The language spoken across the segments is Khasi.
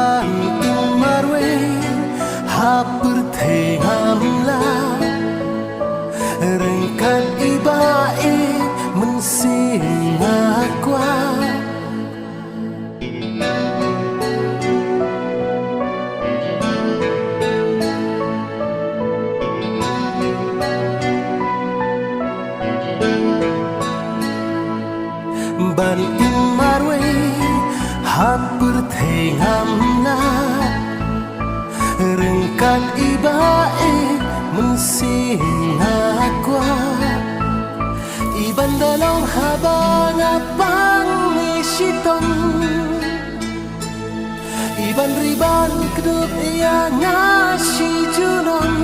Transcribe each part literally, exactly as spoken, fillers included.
Ban im marwei ha pyrthei ngam lah, ryngkat i Bah i Mynsiem nga kwah. Ban im marwei ha pyrthei ngam lah, ryngkat i Bah i Mynsiem nga kwah. I ban da long haba nga pang i shitom, i ban ri ban kdup ïa nga shi junom.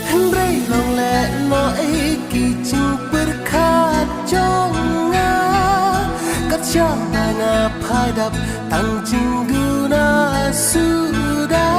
Hynrei long lehnoh ei ki jingpyrkhat jong nga, kat shaba nga phai dap tang jingduna suda.